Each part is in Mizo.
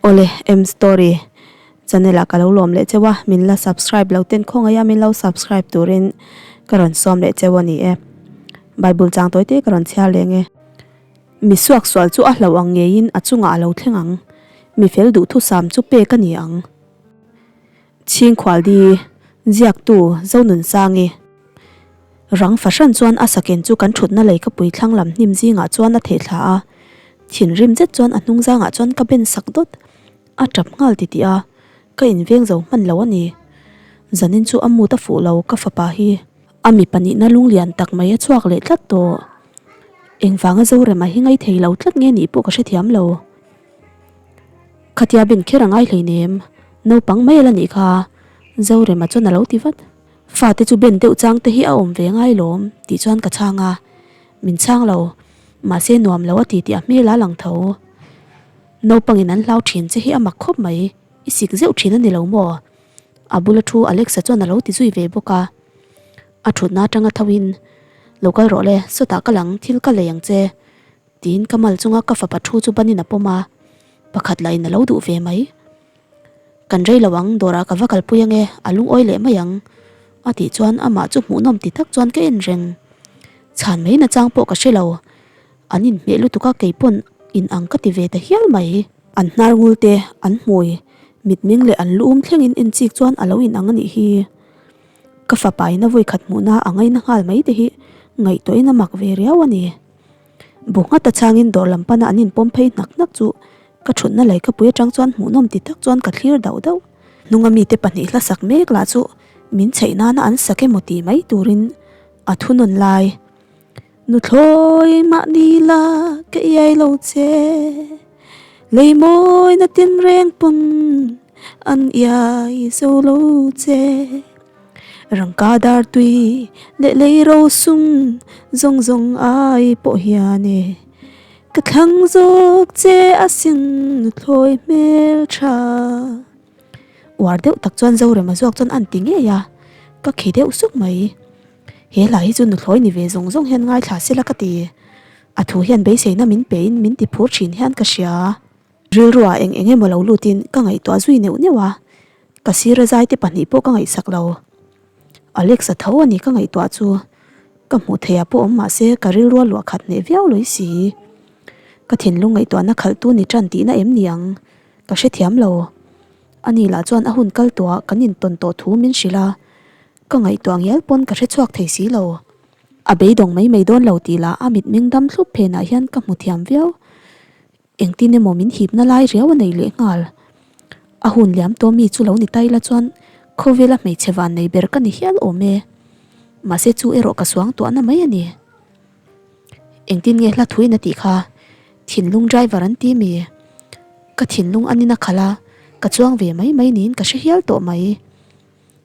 Awle M story channel ah ka lo lawm leh cheu a, min la subscribe lo ten khawngaih a min lo subscribe turin ka rawn sawm leh cheu a ni e. Bible chang tawi te ka rawn chhiar leng e. Mi suaksual chu a hlauh ang ngeiin a chungah a lo thleng ang, mi fel duhthusam chu pek a ni ang. Chhingkhualdi, Ziaktu, Zonunsangi. Rang fahran chuan a saken chu kan thutna lei ka pui thlang lam hnim zingah chuan a theh thla a, thinrim zet chuan a hnung zangah chuan ka ben sak dawt. A tap nghal titih a, ka inveng zo hman lo a ni. Zanin chu a mut a fuh lo ka fapa hi. A mipa nihna lunglian tak mai a chhuak leh tlat tawh. Engvanga Zorema hi ngaithei lo tlat nge nih pawh ka hrethiam lo. Khatia ben kher a ngai hleinem, naupang mai a la nih kha, Zorema chuan a lo ti vat. Fate chu ben deuh chang te hi a awm ve ngai lawm tih chuan ka chhang a, min chhang lo, mahse nuam lo a ti tih a hmel a lang tho. Naupangin an hlau thin che hi a mak khawp mai, i sik zeuh thin a ni lo maw? A bula thu Alexa chuan a lo ti zui ve bawk a. A thutna atanga tho in, Lo kal rawh le, sawtah ka lang, thil ka lei ang che. Tiin ka mal chunga ka fapa thu chu banin a pawm a, pakhat lah in a lo duh ve mai. Kan rei lo ang, dawrah ka va kalpui ange, a lungawi leh mai ang. A tih chuan amah chu hmuhnawm ti tak chuan ka en reng. Chhan mai nachang pawh ka hre lo. An inhmeh lutuk a keipawn in ang ka ti ve ta hial mai. An hnar ngul te, an hmui, mitmeng leh an lu um thlengin en chik chuan a lo in ang a nih hi. Ka fapa in a vawikhat hmuhna a ngaina nghal mai te hi ngaihtuahin a mak ve riau a ni. Bu nghat a changin dawr lam pana an inpawm phei hnak hnak chu ka thutna lei ka pui atang chuan hmuhnawm ti tak chuan ka thlir dauh dauh. Hnunga mite pahnih hla sak mek lah chu min chheih nana an sak emaw tih mai turin a thunawn lai. Nuthlawi mahni la ka iai lo che, lei mawi na tinreng pawn an iai zo lo che. Rangka dar tui leh lei ro sum zawng zawng ai pawh hian e ka thlang zawk che a sin nuthlawi hmel tha. Uar deuh tak chuan Zorema zawk chuan an ti ngei a, ka khi deuh suk mai. He hla hi chu nuthlawi ni ve zawng zawng hian ngaithla sela ka ti. A thu hian beiseina min pe in min ti phur thin hian ka hria. Rilruah eng eng emaw lo lutin ka ngaihtuah zui neuh neuh a, ka sira zai te pahnih pawh ka ngaihsak lo. Alex a tho a ni ka ngaihtuah chu ka hmuh theih ah pawh awm mah se ka rilrua luah khat hneh viau lawih si. Ka thinlung ngaihtuahna khalhtu ni tan tihna em ni ang ka hrethiam lo. Ani lah chuan a hun kal tawhah kan intawn tawh thu min hrilh a, ka ngaihtuah ngial pawn ka hrechhuak thei si lo. A beidawng mai mai dawn lo tih lah a mitmeng dam thlup phenah hian ka hmu thiam viau. Engtin emaw min hipna lai riau a nei leh nghal. A hun liam tawh mi chu lo ni tai la chuan khawvela hmeichhe van nei ber ka ni hial awm e. Mahse chu erawh ka suang tuahna mai a ni. Engtin nge hla thuin a tih kha? Thinlung driver an ti mi? Ka thinlung a nina khalh a, ka chuang ve mai mai niin ka hre hial tawh mai.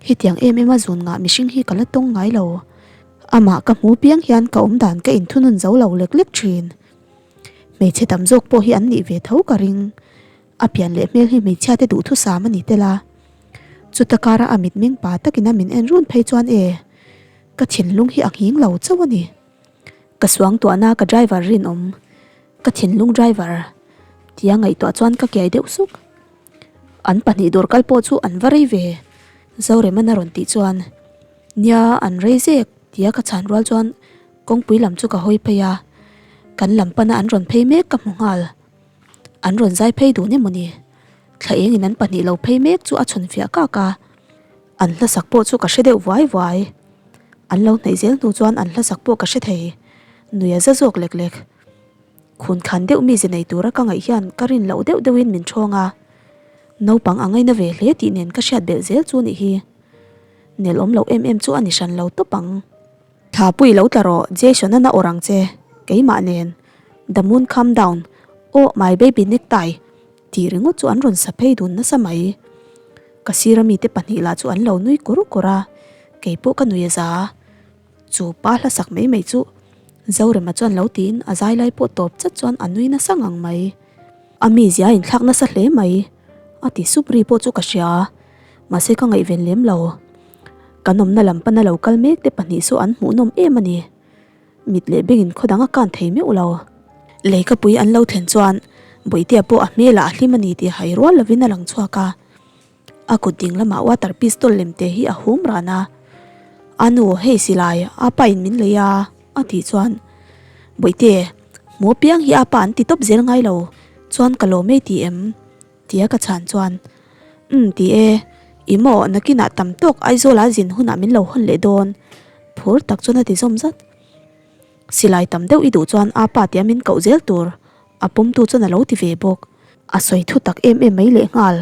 Hetiang em em a zun ngah mihring hi ka la tawng ngai lo. Amah ka hmu piang hian ka awmdan ka inthunun zo lo lek lek thin. Hmeichhe tam zawk pawh hi an nih ve tho ka ring. A pian leh hmel hi hmeichhia te duhthusam a ni tel a. Chuta kara a mitmeng pa takin a min en run phei chuan e, ka thinlung hi a nghing lo chauh a ni. Ka suangtuahna ka driver rinawm, ka thinlung driver tia ngaihtuah chuan ka kiai deuh suk. An pahnih dawr kal pawh chu an va rei ve, Zoremana rawn tih chuan, Nia, an rei zek tia ka chhan rual chuan Kawngpui lam chu ka hawi phei a, kan lam pana an rawn phei mek ka hmu nghal. An rawn zai phei dun emaw ni? Thla engin an pahnih lo phei mek chu a chhun fiah kak a, an hlasak pawh chu ka hre deuh vuai vuai. An lo hnaih zel hnu chuan an hlasak pawh ka hre thei, nui a za zawk lek lek. Khun khan deuh mi ze nei tura ka ngaih hian ka rin loh deuh deuhin min ṭhawng a, naupang a ngaina ve hle tih nen ka hriat belh zel chu nih hi. Nel awm loh em em chu a ni hran lo tawp ang. Thla pui lo tla rawh, Jason a na awrh ang che, keimah nen. The moon come down, oh my baby necktie tih ringawt chu an rawn sa phei dun nasa mai. Ka sira mite pahnih lah chu an lo nui kur kur a, keipawh ka nui a za. Chu pa hla sak mai mai chu Zorema chuan lo tiin a zai lai pawh tawp chat chuan a nui nasa ngang mai. A mizia a inthlak nasa hle mai, a ti sup ri pawh chu ka hria, mahse ka ngaihven lem lo. Kan awmna lam pana lo kal mek te pahnih saw an hmuhnawm em a ni. Mit leh bengin khaw dang a kan thei meuh lo. Leikapui an lo thlen chuan Bawihtea pawh a hmelah a hlim a ni tih hai rual lovin a lang chhuak a. A kut ding lamah water pistol lem te hi a hum ran a. A nu, hei silai, a pa in min lei a, a tih chuan Bawihte, hmu apiang hi a pa an ti tawp zel ngai lo, chuan ka lawm ei ti em? Tia ka chhan chuan Umm ti e, i maw nakinah tam tawk Aizawla zin hunah min lo hawn leh dawn, phur tak chuan a ti zawm zat. Silai tam deuh i duh chuan a pa tia min koh zel tur, a pawmtu chuan a lo ti ve bawk. A sawi thu tak em em mai lehnghal,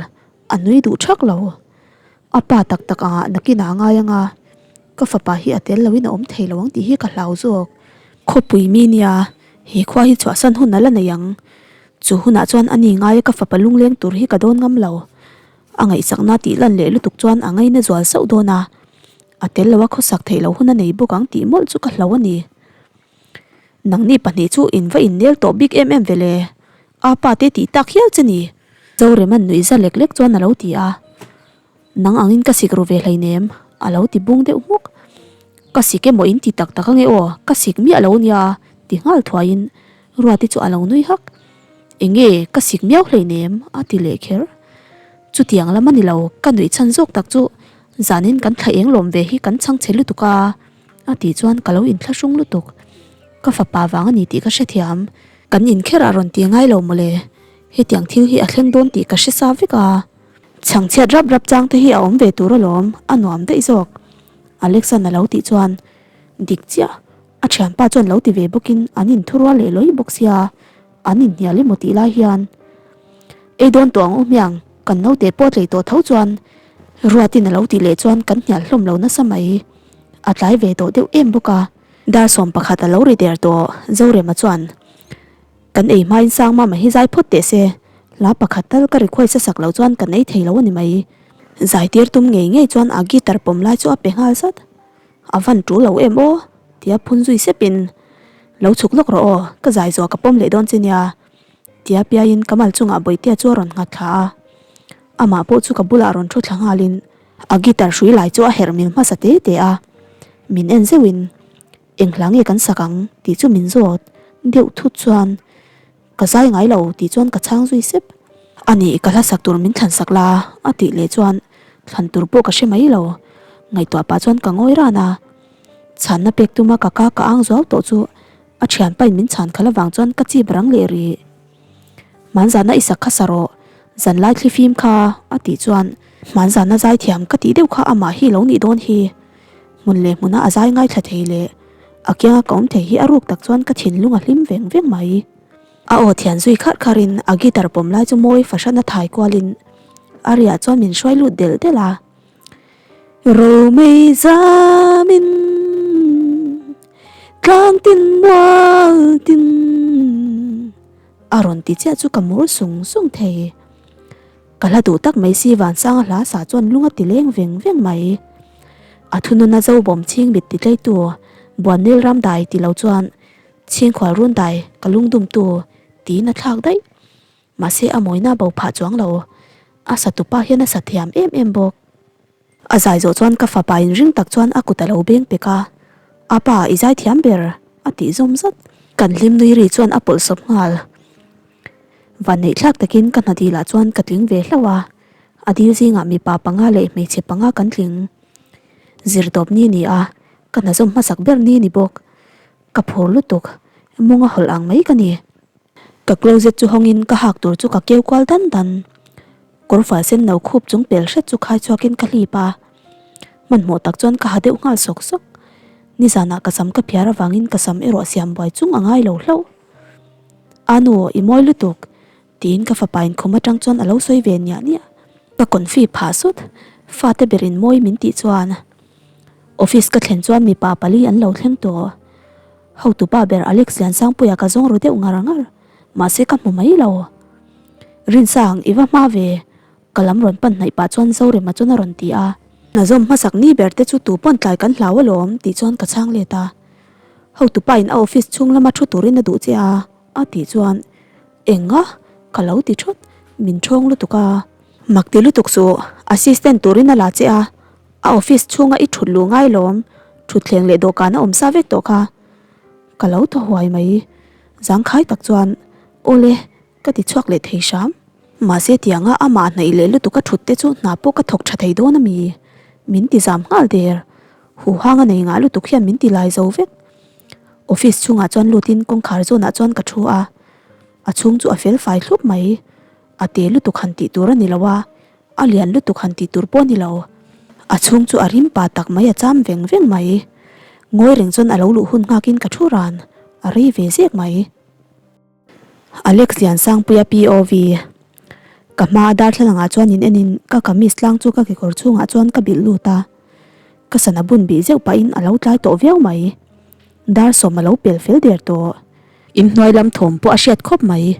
a nui duh thak lo. A pa tak tak angah nakinah a ngai anga, ka fapa hi a tel loin a awm thei lo ang tih hi ka hlau zawk. Khawpui mi nia, he khua hi chhuahsan hun a la nei ang. Chu hunah chuan a ni ngaia ka fapa lungleng tur hi ka dawn ngam lo. A ngaihsakna tih lan leh lutuk chuan a ngaina zual sauh dawn a, a tel loa khawsak theih loh hun a nei bawk ang tih mawlh chu ka hlau a ni. Nangni pahnih chu in va innel tawh bik em em ve le, a pa te tih tak hial che ni? Zorema'n nuih za lek lek chuan a lo ti a, Nang angin ka sik ru ve hleinem, a lo ti bung deuh hmuk. Ka sik emaw in ti tak tak ange aw, ka sik miah lo nia, ti nghal thuaiin Ruati chu a lo nui hak. Enge, ka sik miau hleinem, a ti leh kher. Chutiang lam a ni lo, ka nuih chhan zawk tak chu zanin kan thla eng lawm ve hi kan chhang chhe lutuk a, a tih chuan ka lo inthlahrung lutuk. Ka fapa vang a ni tih ka hrethiam. Kan inkherah rawn ti ngai lo mawle, hetiang thil hi a thleng dawn tih ka hre sa vek a. Chhangchhiat rap rap chang te hi a awm ve tur alawm, a nuam daih zawk. Alex-a'n a lo tih chuan dik chiah, a thianpa chuan lo ti ve bawkin an inthurual leh lawi bawk sia, an inhnial emaw tih lai hian ei dawn tawh ang u hmiang, kan naute pawh a tlei tawh tho chuan Ruatin a lo tih leh chuan kan hnial hlawm lo nasa mai. A tlai ve tawh deuh em bawk a. Dar 11 a lo ri der tawh, Zorema chuan Kan ei hmain sang mama hi zai phawt teh se, hla pakhat tal ka request a sak loh chuan kan ei thei lo a ni mai. Zai tir tum ngei ngei chuan a guitar pawm lai chu a pe nghal zat. A van tul lo em aw? tia phun zui sepin, Lo chhuk lawk rawh aw, ka zai zawh ka pawm leh dawn che nia, tia piaiin ka mal chungah Bawihtea chu a rawn nghat thla a. Amah pawh chu ka bulah rawn thu thla nghalin a guitar hrui lai chu a herh mil hmasa te te a, min en zeuhin, Eng hla nge kan sak ang tih chu min zawt deuh thut chuan ka zai ngai lo tih chuan ka chhang zui sep. A nih ka hla sak tur min thlan sak la a tih leh chuan thlan tur pawh ka hre mai lo. Ngaihtuah pah chuan ka ngawi ran a. Chhanna pek tuma ka ka ka ang zuau tawh chu a thianpain min chhan khalh avang chuan ka chip rang leh rih. Hmanzana i sak kha sa rawh, zanlai thlifim kha a tih chuan hmanzana zaithiam ka tih deuh kha amah hi lo nih dawn hi. Hmun leh hmuna a zai ngaithla thei leh a kianga ka awm thei hi a ruk tak chuan ka thinlung a hlim veng veng mai. A aw thian zui kharh kharhin a guitar pawm lai chu mawi fahran a thai kualin a riah chuan min hruai lut delh delh a. Romei zamin tlang tin mual tin a rawn ti chiah chu ka mur sung sung thei. Ka hla duh tak mai si Vansanga hla sa chuan lung a ti leng veng veng mai. A thununa zo bawm chhing mit ti tleitu Buannel ram dai ti lo chuan Chhingkhual run dai ka lungdumtu tiin a thlak daih. Mahse a mawina bo phah chuang lo. A satupa hian a sa thiam em em bawk. A zai zawh chuan ka fapa in ring tak chuan a kut a lo beng pek a, A pa, i zai thiam ber, a tih zawm zat. Kan hlim nui ri chuan a pawlh sawp nghal. Vanneih thlak takin ka hna dilah chuan ka tling ve hlauh a, a dil zingah mipa panga leh hmeichhe panga kan tling. Zirtawp ni ni a, ka hna zawm hmasak ber ni ni bawk. Ka phur lutuk, mawng a hawlh ang mai ka ni. Ka closet chu hawngin ka hak tur chu ka keu kual dan dan. Kawrfal sen no khup chung pel hret chu khai chhuakin ka hlip a. Hmanhmawh tak chuan ka ha deuh nghal sawk sawk. Nizanah ka sam ka phiar avangin ka sam erawh siam buai chung a ngai lo hlauh. A nu, i mawi lutuk, tiin ka fapa in khum atang chuan a lo sawi ve niah niah. Ka confi phah sut, fate berin mawi min tih chuan. Office ka thlen chuan mipa pali an lo thleng tawh. Hotupa ber Alex Liansangpuia ka zawng ru deuh ngar ngar, mahse ka hmu mai lo. Rinsang, i va hma ve, ka lam rawn pan hnaih pah chuan Zorema chuan a rawn ti a. Hna zawm hmasak ni ber te chu tu pawn tlai kan hlau alawm tih chuan ka chhang let a. Hotupa in a office chhung lama thu turin a duh che a, a tih chuan eng a? Ka lo ti thawt, min thawng lutuk a. Mak ti lutuk suh, assistant turin a la che a, A office chhunga i thut luh ngai lawm, thutthleng leh dawhkan a awm sa vek tawh kha. Ka lo thaw huai mai. Zangkhai tak chuan, Awle, Ka ti chhuak leh thei hram. Mahse tianga amah hnaih leh lutuk a thut te chu hna pawh ka thawk tha thei dawn a mi? Min ti zam nghal der. Huhang a nei ngah lutuk hian min ti lai zo vek. Office chhungah chuan lutin kawngkhar zawnah chuan ka thu a. A chhung chu a fel fai thlup mai. A te lutuk han tih tur a ni lo a, a lian lutuk han tih tur pawh a ni lo. A chhung chu a rim pa tak mai a cham veng veng mai. Ngawi reng chuan a lo luh hun nghakin ka thu ran, a rei ve zek mai. Alex Liansangpuia POV Ka hma darthlalangah chuan in enin ka kamis tlang chu ka kekawr chhungah chuan ka bilh lut a. Ka sana bun bih zeuh pahin a lo tlai tawh viau mai. Dar sawm a lo pel fel der tawh. Inhnuai lam thawm pawh a hriat khawp mai.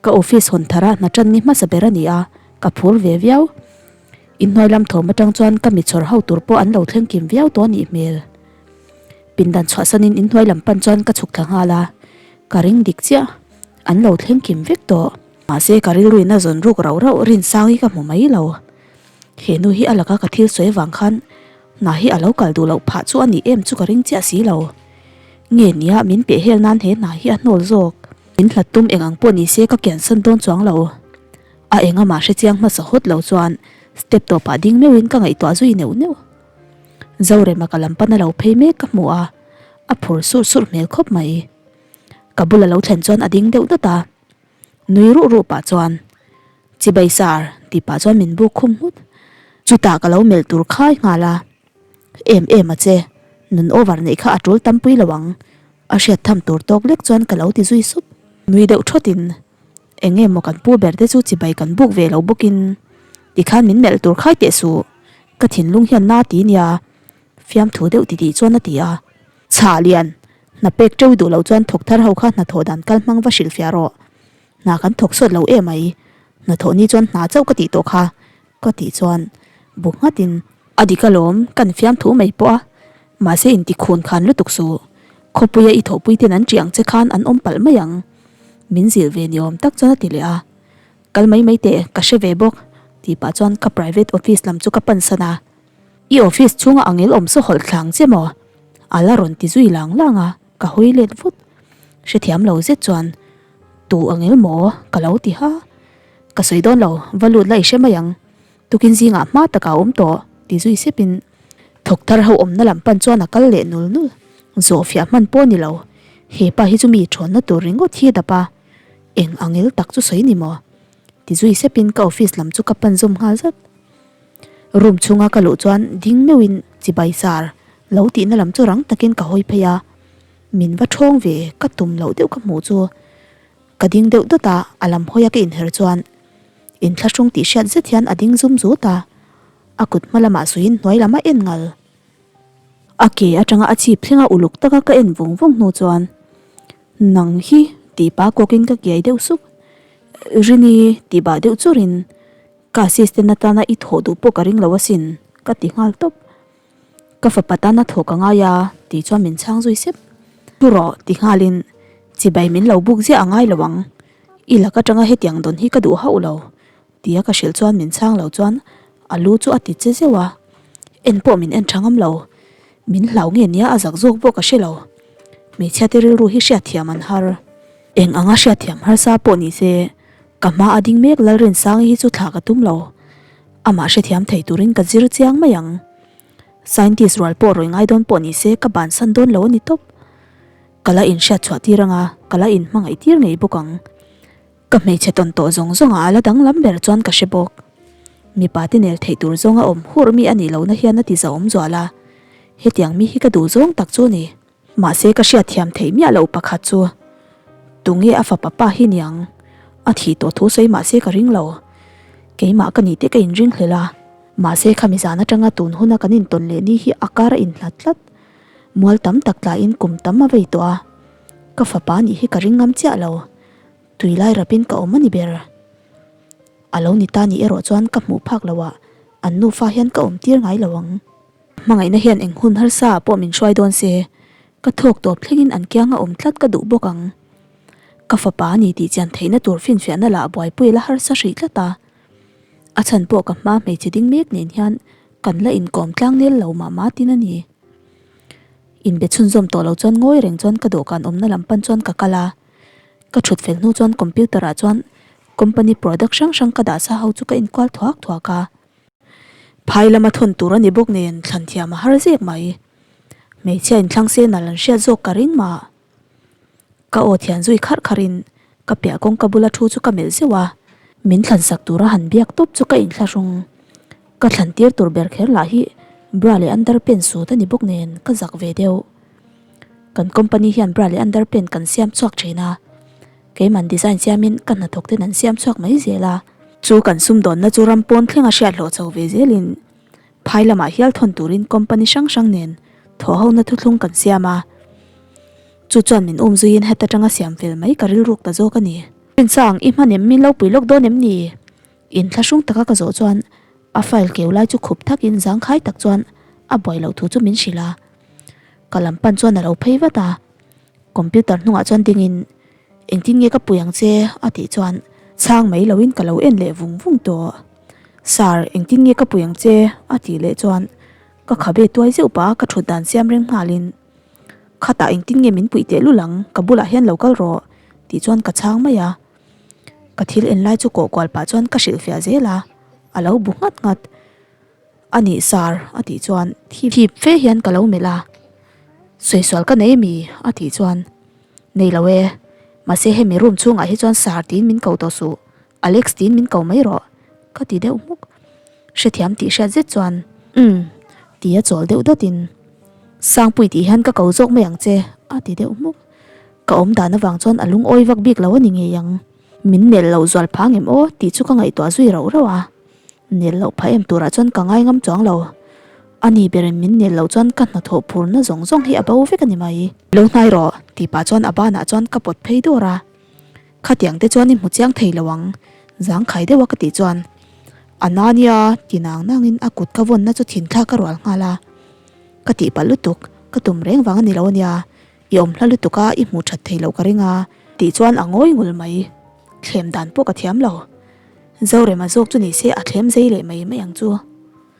Ka office hawn thar a hna tan ni hmasa ber a ni a, ka phur ve viau. Inhnuai lam thawm atang chuan ka mi chhawr ho tur pawh an lo thleng kim viau tawh a nih hmel. Pindan chhuahsanin inhnuai lam pan chuan ka chhuk thla nghal a, ka ring dik chiah. An lo thleng kim vek tawh. Mahse ka rilruin a zawn ruk rauh rauh Rinsangi ka hmu mai lo. He nu hi a laka ka thil sawi avang khan hna hi a lo kal duh loh phah chu a nih em chu ka ring chiah si lo. Nge nia min peh hel nan he hna hi a hnawl zawk. Min hlat tum eng ang pawh ni se ka kiansan dawn chuang lo. A eng amah hre chiang hmasa hawt lo chuan step tawpah ding meuhin ka ngaihtuah zui neuh neuh. Zorema ka lam pan a lo phei mek ka hmu a, a phur surh surh hmel khawp mai. Ka bul a lo thlen chuan a ding deuh dawt a. Nui ruh ruh pah chuan Chibai sar tih pah chuan min buk khum nghut. Chutah ka lo melh tur khai nghal a, Em em a che, nun over neih kha a tul tampui lo ang, a hriat tham tur tawk lek chuan ka lo ti zui sup. Nui deuh thawtin, Eng nge maw kan pu ber te chu chibai kan buk ve lo bawkin tikhan min melh tur khai teh suh, ka thinlung hian na ti nia, fiamthu deuh titih chuan a ti a. Chhah lian, hna pek teuh duh loh chuan thawk thar ho kha hnathawh dan kal hmang va hrilhfiah rawh. Hna kan thawk sawt lo em mai, hnathawh ni chuan hna chauh ka tih tawh kha, ka tih chuan bu nghatin. A dik alawm, kan fiamthu mai pawh a, mahse inti khun khan lutuk suh, khawpuia i thawhpui ten an ṭih ang che khan an awm palh mai ang, min zilh ve ni awm tak chuan a ti leh a, Kal mai mai teh, ka hre ve bawk, tih pah chuan ka private office lam chu ka pansan a. I office chhunga angel awm saw hawlh thlang che maw? A la rawn ti zui lang lang a, ka hawi let vut. Hrethiam lo zet chuan, Tu angel maw? Ka lo ti ha. Ka sawi dawn lo, va lut la i hre mai ang. Tukin zingah hma takah a awm tawh, ti zui sepin thawk thar ho awmna lam pan chuan a kal leh nul nul. Zawhfiah hman pawh a ni lo, he pa hi chu mi thawnna tur ringawt hi a dap a, eng angel tak chu sawi ni maw? Ti zui sepin ka office lam chu ka pan zawm nghal zat. Room chhunga ka luh chuan ding meuhin chibai sar lo tihna lam chu rang takin ka hawi phei a, min va thawng ve ka tum loh deuh ka hmuh chu ka ding deuh dawt a, a lam hawia ka inher chuan inthlahrung tih hriat zet hian a ding zum zut a, a kut hma lamah suiin hnuai lam a en ngal. A ke atanga a chhip thlenga uluk taka ka en vung vung hnu chuan nang hi tih pa kawkin ka kiai deuh sup, Rini tih bah deuh chawrin Ka assistant atana i thawh duh pawh ka ring lo asin, ka ti nghal tawp. Ka fapa tana thawh ka ngai a, tih chuan min chhang zui sep. Thu rawh, ti nghalin, Chibai min lo buk ziah a ngai lo ang. I lak atanga hetiang dawn hi ka duh hauh lo, tia ka hrilh chuan min chhang lo chuan a lu chu a ti che zeuh a. En pawh min en tha ngam lo. Min hlau nge nia a zak zawk pawh ka hre lo. Hmeichhia te rilru hi hriatthiam an har. Eng anga hriatthiam harsa pawh ni se, ka hma a ding mek Lalrinsangi hi chu thlah ka tum lo. Amah hrethiam thei turin ka zir chiang mai ang. Scientist rual pawh rawi ngai dawn pawh ni se ka bansan dawn lo a ni tawp. Ka la inhriat chhuah tir anga, ka la inhmangaih tir ngei bawk ang. Ka hmeichhe tawn tawh zawng zawngah a la danglam ber chuan ka hre bawk. Mipa te nel theih tur zawnga awm hurh mi a nih lohna hian a ti zahawm zual a, hetiang mi hi ka duh zawng tak chu a ni. Mahse ka hriatthiam theih miah loh pakhat chu tunge a fapa pa hi niang? A thih tawh thu sawi mahse ka ring lo. Keimah ka nih te ka inring hlel a, mahse khami zan atanga tun huna kan intawn leh ni hi a kar a inhlat tlat. Mual tam tak tlaiin kum tam a vei tawh a, ka fapa nih hi ka ring ngam chiah lo. Tui lai rapin ka awm a ni ber. A lo ni ta nih erawh chuan ka hmuh phak loh ah an nufa hian ka awm tir ngai lo ang. Hmangaihna hian eng hun harsa ah pawh min hruai dawn se, ka thawk tawp thlengin an kianga awm tlat ka duh bawk ang. Ka fapa a ni tih chian theihna tur finfiahna lah buaipui la harsa hrih tlat a. A chhan pawh ka hma hmeichhe ding mek nen hian kan la inkawm tlang nel lo mah mah tin a ni. Inbe chhunzawm tawh lo chuan ngawi reng chuan ka dawhkan awmna lam pan chuan ka kal a. Ka thut fel hnu chuan computer ah chuan company product hrang hrang ka dah sa ho chu ka inkual thuak thuak a. Phai lama thawn tur a ni bawk nen thlan thiam a har zek mai. Hmeichhia inthlang se nal an hriat zawk ka ring mah. Ka aw thian zui kharh kharh in ka piah kawngka bula thu chu ka melh zeuh a. Min thlan sak tura han biak tawp chu ka inthlahrung. Ka thlan tir tur ber kher lah hi bra leh underpants sut a ni bawk nen ka zak ve deuh. Kan company hian bra leh underpant kan siam chhuak thin a, keiman design siamin ka hnathawk ten an siam chhuak mai zel a. Chu kan sumdawnna chu ram pawn thleng a hriat hlawh chho ve zelin phai lamah hial thawn turin company hrang hrang nen thawhhona thuthlung kan siam a. Chu chuan min um zuiin heta tanga siam fel mai ka rilruk ta zawk a ni. Rinsang, i hman em min lo pui lawk dawn em ni? Inthlahrung taka ka zawh chuan a file keu lai chu khup thakin zangkhai tak chuan a buai loh thu chu min hrilh a. Ka lam pan chuan a lo phei vat a, computer hnungah chuan dingin engtin nge ka pui ang che a tih chuan chhang mai loin ka lo en leh vung vung tawh. Sir engtin nge ka pui ang che a tih leh chuan ka khabe tuai zeuh pah a ka thut dan siam reng nghalin khatah engtin nge min puih teh lul ang ka bulah hian lo kal rawh tih chuan ka chhang mai a. Ka thil en lai chu kawh kual pah chuan ka hrilhfiah zel a, a lo bu nghat nghat. A nih sar a tih chuan thip fe hian ka lo melh a, Sawi sual ka nei mi? a tih chuan Nei lo e, mahse hemi room chhungah hi chuan sar tiin min ko tawh suh, Alex tiin min ko mai rawh ka ti deuh hmuk. Hrethiam tih hriat zet chuan Umm ti a chawl deuh dawtin Sangpui tih hian ka ko zawk mai ang che a ti deuh hmuk. Ka awm dan avang chuan a lungawi vak bik lo a ni ngei ang. Min nel loh zual phah ngem aw tih chu ka ngaihtuah zui rauh rauh a. Nel loh phah em turah chuan ka ngai ngam chuang lo. A ni berin min nel loh chuan ka hnathawh phurna zawng zawng hi a bo vek a ni mai. Lo hnai rawh tih pah chuan a banah chuan ka pawt phei dawr a. Khatiang te chuan i hmu chiang thei lo ang zangkhai deuh a ka tih chuan a na nia ti nang nangin a kut ka vawnna chu thinthlak a rual nghal a. Ka tihpalh lutuk ka tum reng vang a ni lo a nia. I awm hla lutuk a, i hmuh that thei loh ka ring a. Tih chuan a ngawi ngul mai. Thlem dan pawh ka thiam lo. Zorema zawk chu ni se a thlem zei leh mai mai ang chu.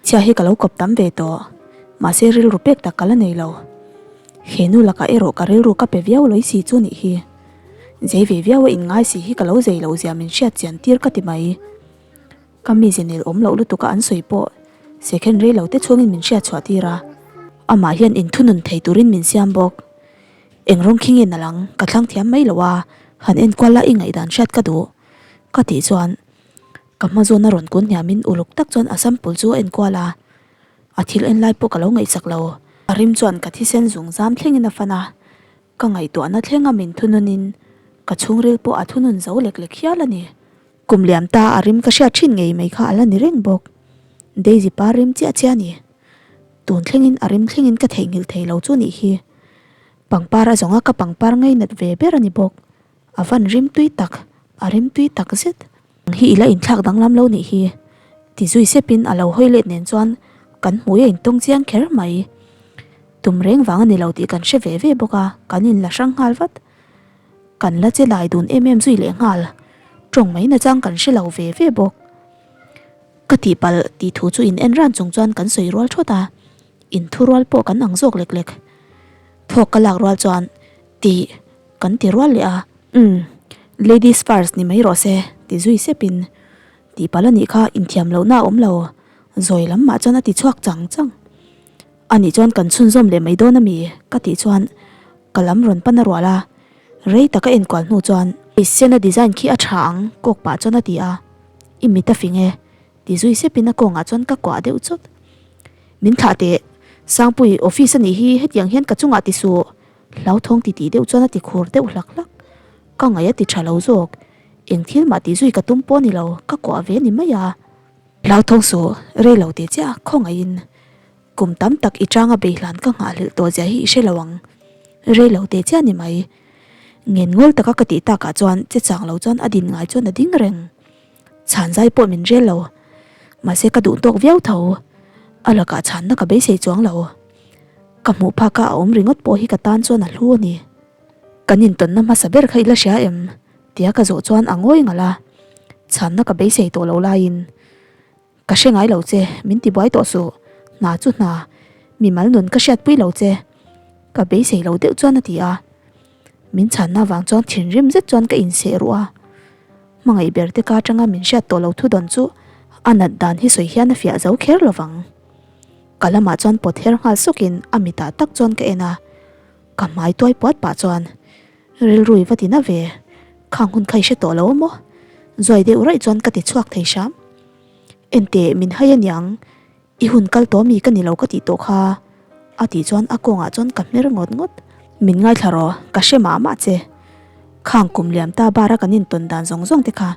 Chhia hi ka lo kawp tam ve tawh. Mahse rilru pek tak ka la nei lo. He nu lakah erawh ka rilru ka pe viau lawih si chu nih hi. Zei ve viau a inngai si hi ka lo zei loh zia min hriat chian tir ka ti mai. Ka mize nel awm loh lutuk a an sawi pawh second rei lo te chhungin min hriat chhuah tir a, amah hian inthunun thei turin min siam bawk. Eng rawng khi nge na lang ka thlang thiam mai lo a, han enkual la i ngaihdan hriat ka duh ka tih chuan ka hma zawn a rawn kun hniamin uluk tak chuan a sample chu a enkual a, a thil en lai pawh ka lo ngaihsak lo. A rim chuan ka thisen zung zam thlengin a fan a, ka ngaihtuahna thlenga min thununin ka chhungril pawh a thunun zo lek lek hial a ni. Kum liam ta a rim ka hriat thin ngei mai kha a la ni reng bawk. Daisy pa rim chiah chiah a ni. Tun thlengin a rim thlengin ka theihnghilh thei lo chu nih hi. Pangpar a zawnga ka pangpar ngainat ve ber a ni bawk. A van rim tui tak, a rim tui tak zet. Ang hi i la inthlak danglam lo nih hi. Ti zui sepin a lo hawi let nen chuan kan hmui a intawng chiang kher mai. Tum reng vang a ni lo tih kan hre ve ve bawk a, kan inla hrang nghal vat. Kan la che lai dun em em zui leh nghal, tawng mai nachang kan hre lo ve ve bawk. Ka tihpalh tih thu chu in en ran chung chuan kan sawi rual thawt a, in thu rual pawh kan ang zawk lek lek. Thawk ka lak rual chuan tih kan ti rual leh a. Umm, ladies first ni mai rawh se ti zui sep in tihpalh a nih kha inthiam lohna a awm lo, zawi lam mah chuan a ti chhuak chang chang. A nih chuan kan chhunzawm leh mai dawn a mi? Ka tih chuan ka lam rawn pan a rual a, rei tak a enkual hnu chuan I sena design khi a tha ang kawk pah chuan a ti a, I mit a fing e ti zui sepin a kawngah chuan ka kuah deuh chawt. Min thlah teh, Sangpui office a nih hi hetiang hian ka chungah ti suh hlauthawng ti tih deuh chuan a ti khur deuh hlak hlak. Ka ngaih a ti tha lo zawk, eng thil mah tih zui ka tum pawh a ni lo, ka kuah ve ni mai a. Hlauthawng suh, rei lo teh chiah khawngaihin kum tam tak i changa beihlan ka nghahhlelh tawh zia hi i hre lo ang. Rei lo teh chiah ni mai. Ngen ngawl taka ka tih takah chuan che chang lo chuan a din ngai chuan a ding reng. Chhan zai pawh min rel lo. Mahse ka duh tawk viau tho. A lakah chhanna ka beisei chuang lo. Ka hmuh phaka a awm ringawt pawh hi ka tan chuan a hlu a ni. Kan intawnna hmasa ber kha i la hria em? Tia ka zawh chuan a ngawi ngalh a, chhanna ka beisei tawh lo laiin, Ka hre ngai lo che, min ti buai tawh suh, hna chu hna, mimal nun ka hriatpui lo che, ka beisei lo deuh chuan a ti a. Min chhanna vang chuan thinrim zet chuan ka inseh ruh a. Hmangaih ber te ka atanga min hriat tawh lo thudawn chu a nat dan hi sawi hian a fiah zo kher lo vang. Ka lamah chuan pawt her nghal sawkin a mitah tak chuan ka en a, ka hmai tuai puat pah chuan rilru i va ti na ve, khang hun kha i hre tawh lo a maw? Zuai deuh raih chuan ka ti chhuak thei hram. Enteh min hai aniang. I hun kal tawh mi ka ni lo ka tih tawh kha a tih chuan a kawngah chuan ka hmer ngawt ngawt. Min ngaithla rawh, ka hre mah mah che. Khang kum liam ta bara kan intawn dan zawng zawng te kha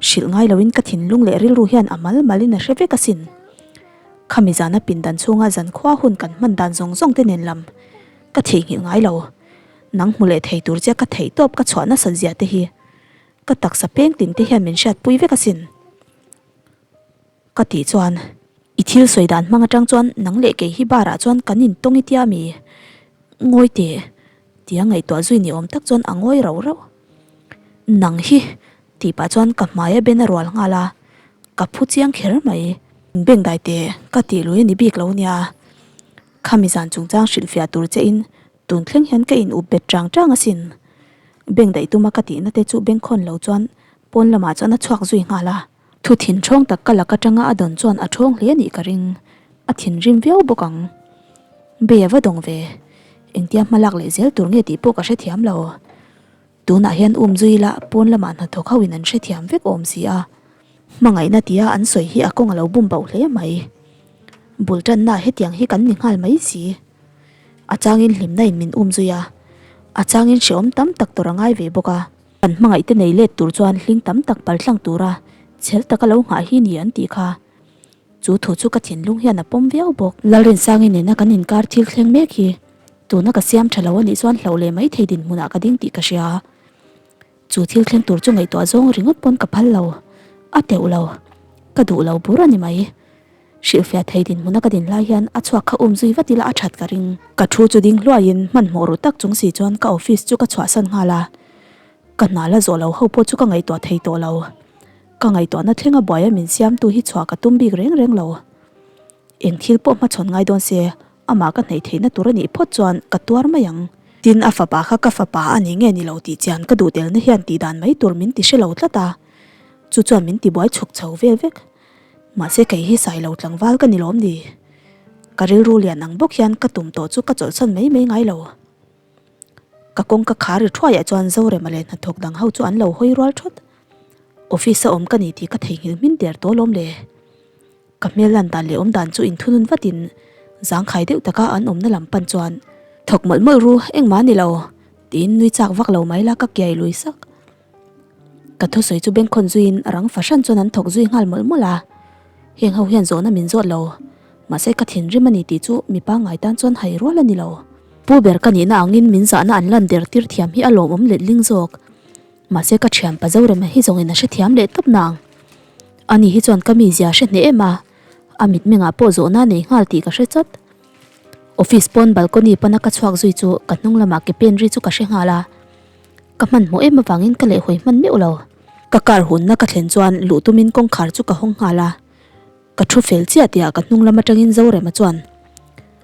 hrilh ngai loin ka thinlung leh rilru hian a mal malin a hre vek asin. Khami zana pindan chhunga zankhua hun kan hman dan zawng zawng te nen lam ka theihnghilh ngai lo. Nang hmu leh thei tur che ka theihtawp ka chhuah nasat zia te hi ka taksa peng tin te hian min hriatpui vek asin. Ka tih chuan, I thil sawi dan hmang atang chuan nang leh kei hi bar ah chuan kan intawng i tia mi? Ngawi teh, tia ngaihtuah zui ni awm tak chuan a ngawi rauh rauh. Nang hi, tih pah chuan ka hmai a ben a rual nghal a, ka phu chiang kher mai. Bengdai teh, ka tih lui a ni bik lo nia. Khami zan chungchang hrilhfiah tur che in tun thleng hian ka in up bet chang chang asin. Bengdaih tuma ka tihna te chu bengkhawn lo chuan pawn lamah chuan a chhuak zui nghal a. Thu thin ṭhawng tak ka lak aṭanga a dawn chuan a ṭhawng hle a nih ka ring. A thinrim viau bawk ang. Bei a va dawng ve. Engtia hma lak leh zel tur nge tih pawh ka hrethiam lo. Tunah hian um zui ila pawn lamah hnathawk ho in an hrethiam vek awm si a. Hmangaihna tia an sawi hi a kawng a lo bum bauh hle mai. Bul ṭanna hetiang hi kan ni nghal mai si. A changin hlimna in min um zui a. A changin hrehawm tam tak tawrh a ngai ve bawk a. Kan hmangaihte nei let tur chuan hling tam tak paltlang tura chhel taka lo nghah hi ni an tih kha. Chu thu chu ka thinlung hian a pawm viau bawk. Lalrinsangi nena kan inkar thil thleng mek hi tuna ka siam tha lo a nih chuan hlauh leh mai thei dinhmunah ka ding tih ka hria. Chu thil thleng tur chu ngaihtuah zawng ringawt pawn ka phal lo, a teuh lo, ka duh lo bur a ni mai. Hrilhfiah thei dinhmuna ka din lai hian a chhuak kha um zui vat ila a that ka ring. Ka thu chu ding hluaiin hmanhmawh ru tak chung si chuan ka office chu ka chhuahsan nghal a. Ka hna la zawh lo ho pawh chu ka ngaihtuah thei tawh lo. Ka ngaihtuahna thlenga buaia min siamtu hi chhuah ka tum bik reng reng lo. Eng thil pawh hmachhawn ngai dawn se amah ka hnaih theihna tur a nih phawt chuan ka tuar mai ang. Tin a fapa kha ka fapa a ni nge ni lo tih chian ka duh telna hian tihdan mai tur min ti hre lo tlat a. Chu chuan min tibuai chhuk chho vel vek. Mahse kei hi sai lo tlangval ka ni lawm ni? Ka rilru lian ang bawk hian ka tum tawh chu ka chawlhsan mai mai ngai lo. Ka kawngka khar ri thuaiah chuan Zorema leh hnathawk dang ho chu an lo hawi rual thawt. Office a awm ka ni tih ka theihnghilh hmin der tawh lawm le. Ka hmel lan dan leh awm dan chu inthunun vatin zangkhai deuh taka an awmna lam pan chuan thawk mawlh mawlh ru engmah a ni lo tiin nui chak vak lo mai la ka kiai lui sak. Ka thusawi chu bengkhawn zuiin rang fahran chuan an thawk zui nghal mawlh mawlh a, heng ho hian zawhna min zawt lo, mahse ka thinrim a ni tih chu mi pangngai tan chuan hai rual a ni lo. Pu ber ka nihna angin min zahna an lan der tir thiam hi a lawmawm letling zawk, mahse ka thianpa Zorema hi zawngin a hrethiam leh tawp nang. Ani hi chuan ka mizia hre hneh em a, a mitmengah pawh zawhna a nei nghal tih ka hre chawt. Office pawn balcony pana ka chhuak zui chu ka hnung lamah ke pen ri chu ka hre nghal a. Ka hmanhmawh em avangin ka lehhawi hman meuh lo. Ka car hunna ka thlen chuan luh tumin kawngkhar chu ka hawng nghal a. Ka thu fel chiah tihah ka hnung lam atangin Zorema chuan,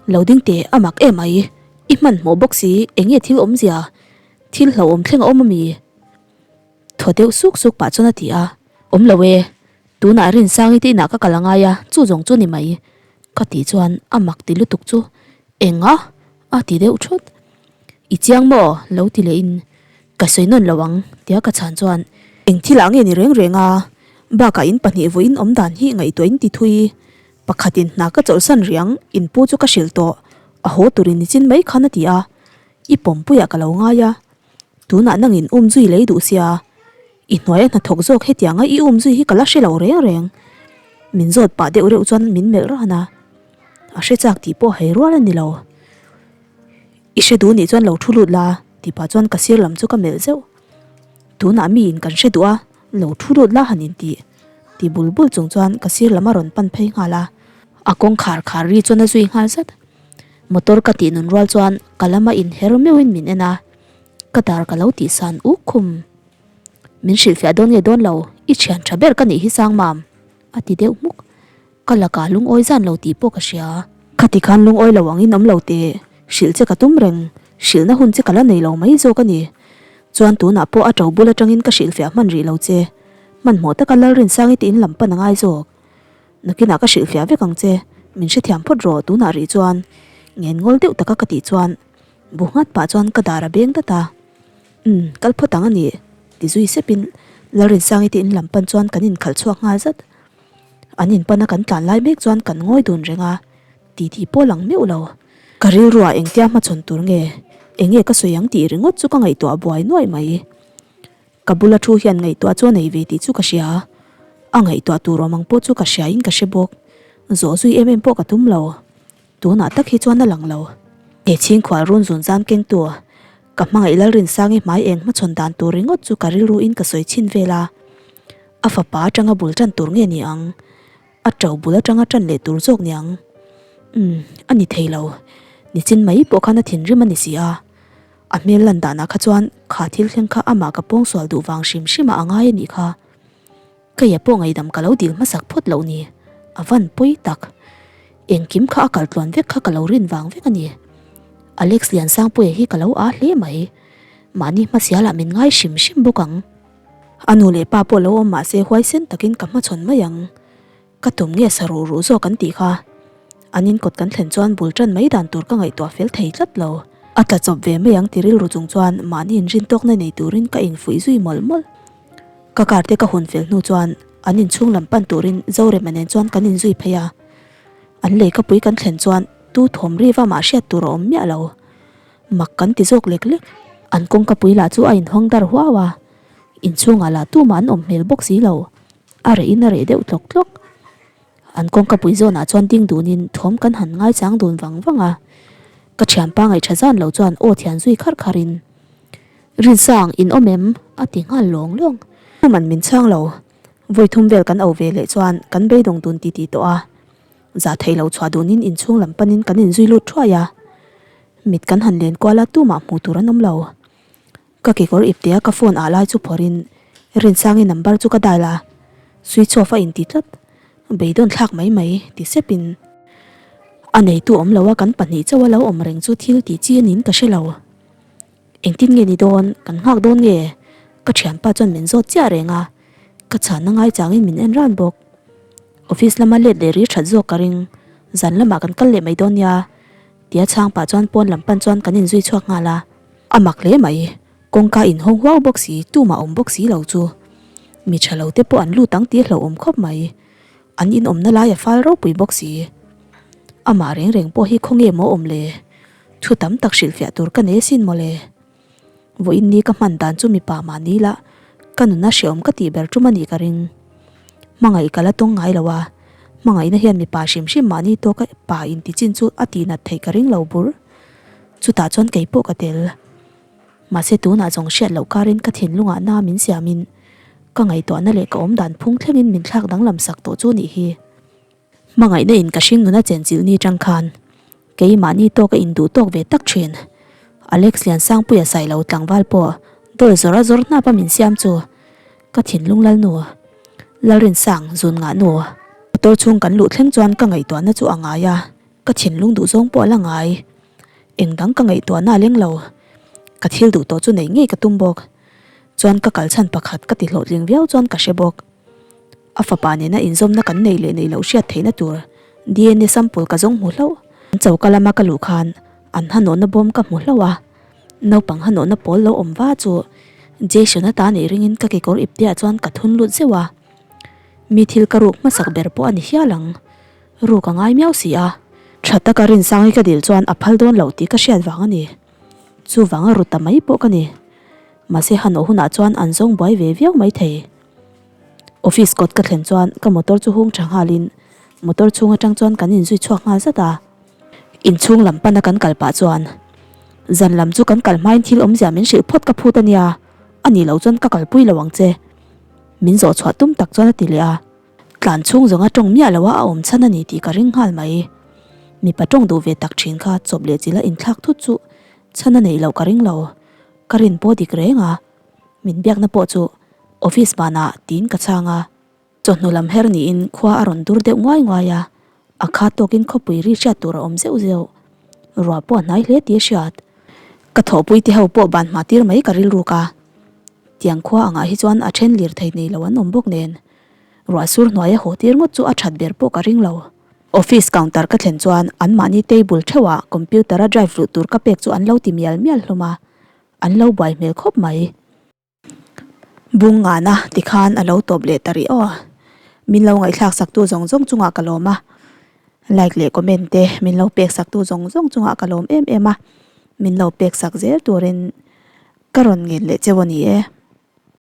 Lo ding teh, a mak em ai. I hmanhmawh bawk si, eng nge thil awmzia? Thil hlauhawm thleng a awm ami? Thaw deuh suk suk pah chuan a ti a. Awm lo e, tunah Rinsangi te inah ka kal angai a, chu zawng chu ni mai. Ka tih chuan a mak ti lutuk chu, Eng a? a ti deuh thut. I chiang maw? lo ti leh in, Ka sawi nawn lo ang, tia ka chhan chuan, Eng thil ah nge ni reng reng a? Bakah in pahnih vawiin awm dan hi ngaihtuah in ti thui. Pakhatin hna ka chawlhsan riang, in pu chu ka hrilh tawh, a haw turin ni chin mai khan a ti a, i pawmpuiah ka lo ngai a. Tunah nangin um zui lei duh sia, i hnuaia hnathawk zawk hetianga i um zui hi ka la hre lo reng reng. Min zawt pah deuh reuh chuan min melh ran a, a hre chak tih pawh hei rual a ni lo. I hre duh nih chuan lo thu lut la tih pah chuan ka sir lam chu ka melh zeuh. Tunah miin kan hre duh a, lo thu lut la han in tih ti bul bul chung chuan ka sir lam a rawn pan phei nghal a. A kawngkhar khar ri chuan a zui nghal zat. Motor ka tih nun rual chuan ka lama inher meuhin min en a, ka dar ka lo tih san uk khum. Min hrilhfiah dawn nge dawn lo, i thian tha ber ka nih hi Sangmam, a ti deuh hmuk. Ka lakah lungawi zan lo tih pawh ka hria. Khati khan lungawi lo angin awm lo teh, hrilh che ka tum reng, hrilhna hun che ka la nei lo mai zawk a ni. Chuan tunah pawh a ṭo bul aṭangin ka hrilhfiah hman rih lo che. Hmanhmawh taka Lalrinsangi te in lam pan a ngai zawk. Nakinah ka hrilhfiah vek ang che, min hrethiam phawt rawh tunah rih chuan ngen ngawl deuh taka ka tih chuan bu nghat pah chuan ka dar a beng dat a. Umm, kal phawt ang a nih, ti zui sepin Lalrinsangi te in lam pan chuan kan inkhalh chhuak nghal zat. An inpana kan tlan lai mek chuan kan ngawi dun reng a, titi pawh lang meuh lo. Ka rilruah engtia hmachhawn tur nge, enge ka sawi ang tih ringawt chu ka ngaihtuah buai nuaih mai. Ka bula thu hian ngaihtuah chu a nei ve tih chu ka hria, a ngaihtuah tur awm ang pawh chu ka hriain ka hre bawk. Zawh zui em em pawh ka tum lo. Tunah tak hi chuan a lang lo. He chhingkhual run zun zam kengtu ka hmangaih Lalrinsangi hmai eng hmachhawn dan tur ringawt chu ka rilruin ka sawi chhin vel a. A fapa atanga bul tan tur nge ni ang? A to bul atanga tan leh tur zawk ni ang? Umm, a ni thei lo. Nichin mai pawh khan a thinrim a ni si a. A hmel lan danah kha chuan kha thil thleng kha amah ka pawngsual duh vang hrim hrim a angai a nih kha. Keia pawh ngaidam ka lo dil hmasak phawt loh ni. A van pawi tak. Engkim kha a kal tluan vek kha ka lo rin vang vek a ni. Alex Liansangpuia hi ka lo aa hle mai. Mahni hmasialah min ngai hrim hrim bawk ang. A nu leh pa pawh lo awm mahse huaisen takin ka hmachhawn mai ang. Ka tum nge sa ruh ruh zawk an tih kha. An inkawt kan thlen chuan bul tan mai dan tur ka ngaihtuah fel thei tlat lo. A tla chawp ve mai ang ti rilru chung chuan mahni inrintawkna nei turin ka infuih zui mawlh mawlh. Ka car te ka hun fel hnu chuan an inchhung lam pan turin Zorema nen chuan kan inzui phei a. An leikapui kan thlen chuan tu thawm ri va mah hriat tur a awm miah lo. Mak kan ti zawk lek lek. An kawngkapui lah chu a inhawng dar huau a, inchhungah lah tumah an awm hmel bawk si lo. A reh in a reh deuh tlawk tlawk. An kawngkapui zawnah chuan ding dunin thawm kan han ngaichang dun vang vang a. Ka thianpa ngaihṭha zan lo chuan aw thian zui kharh kharhin, Rinsang, in awm em? a ti nghal lawng lawng. Tuman min chhang lo. Vawi thum vel kan au ve leh chuan kan beidawng dun titih tawh a. Zah theih loh chhuah dunin inchhung lam panin kan inzui lut thuai a, mit kan han len kual a tumah hmuh tur an awm lo. Ka kekawr iptea ka phone ah lai chu phawrhin Rinsangi number chu ka dial a, switch off a inti tlat, beidawn thlak mai mai ti sepin a neitu awm lo a kan pahnih chauh a lo awm reng chu thil tih chi anin ka hre lo. Engtin nge ni dawn, kan nghak dawn nge? Ka thianpa chuan min zawt chiah reng a, ka chhanna ngaichangin min en ran bawk. Office lama let leh ri that zawk ka ring, zan lamah kan kal leh mai dawn nia, tia chhang pah chuan pawn lam pan chuan kan inzui chhuak nghal a. A mak hle mai, kawngka inhawng huau bawk si, tumah awm bawk si lo chu. Mi tha lo te pawh an lut ang tih a hlauhawm khawp mai, an inawmna lai a fal ropui bawk si. Amah reng reng pawh hi khawnge maw awm le, thu tam tak hrilhfiah tur ka nei asin mawle. Vawiin ni ka hman dan chu mipa mah ni la, ka nuna hreawm ka tih ber tum a nih ka ring. Hmangaih ka la tawng ngai lo a, hmangaihna hian mipa hrim hrim mahni tawka pa inti chin chu a tihnat theih ka ring lo bur. Chutah chuan kei pawh ka tel. Mahse tunah zawng hriat loh karin ka thinlungah na min siamin ka ngaihtuahna leh ka awmdan phung thlengin min thlak danglam sak tawh chu nih hi. Hmangaihna in ka hring nuna chenchilh ni tang khan keimahni tawk a induh tawk ve tak thin. Alex Liansangpuia sailo tlangval pawh dawl zawr a zawr hnap a min siam chu ka thinlung lalnu Lalrinsang zun ngah nu. Motor chhung kan luh thleng chuan ka ngaihtuahna chu a ngai a, ka thinlung duh zawng pawh a la ngai. Eng dang ka ngaihtuahna a leng lo. Ka thil duh tawh chu neih ngei ka tum bawk. Chuan ka kal chhan pakhat ka ti hlawhtling viau chuan ka hre bawk. A fapa nena inzawmna kan nei leh neih loh hriat theihna tur dna sample ka zawng hmu hlauh. An choka lama ka luh khan an hanawhna bawm ka hmu hlauh a, naupang hanawhna pawl lo awm va chu Jason-a ta neih ringin ka kekawr ipteah chuan ka thun lut zeuh a. Mi thil ka ruk hmasak ber pawh a ni hial ang. Ruk a ngai miau si a. Tha taka Rinsangi ka dil chuan a phal dawn loh tih ka hriat vang a ni. Chuvanga ru ta mai pawh ka ni. Mahse hanawh hunah chuan an zawng buai ve viau maithei. Office kawt ka thlen chuan ka motor chu hung tha nghalin motor chhung atang chuan kan inzui chhuak nghal zat a. Inchhung lam pana kan kal pah chuan zan lam chu kan kal hmain thil awmzia min hrilh phawt ka phut a nia, a nih loh chuan ka kalpui lo ang che. Min zawh chhuah tum tak chuan a ti leh a. Tlan chhung zawnga tawng miah loha a awm chhan a ni tih ka ring nghal mai. Mipa tawng duh ve tak thin kha chawp leh chilh a inthlak thut chu chhan a neih loh ka ring lo. Ka rin pawh dik reng a. Min biakna pawh chu office banah tiin ka chhang a. Chawhnu lam her niin khua a rawn dur deuh nguai nguai a, a kha tawkin khawpui ri hriat tur a awm zeuh zeuh. Ruah pawh a hnai hle tih a hriat. Ka thawhpui te ho pawh ban hma tir mai ka rilruk a. Tiang khua angah hi chuan a then lirthei nei lo an awm bawk nen. Ruah sur hnuaia haw tir ngawt chu a that ber pawh ka ring lo. Office counter ka thlen chuan anmahni table theuhah computer a drive luh tur ka pek chu an lo ti mial mial hlawm a, an lo buai hmel khawp mai. Bung ngana tikhan a lo tawp leh ta rih aw. Min lo ngaihthlak saktu zawng zawng chungah ka lawm a, like leh comment te min lo pek saktu zawng zawng chungah ka lawm em em a, min lo pek sak zel turin ka rawn ngen leh cheu a ni e.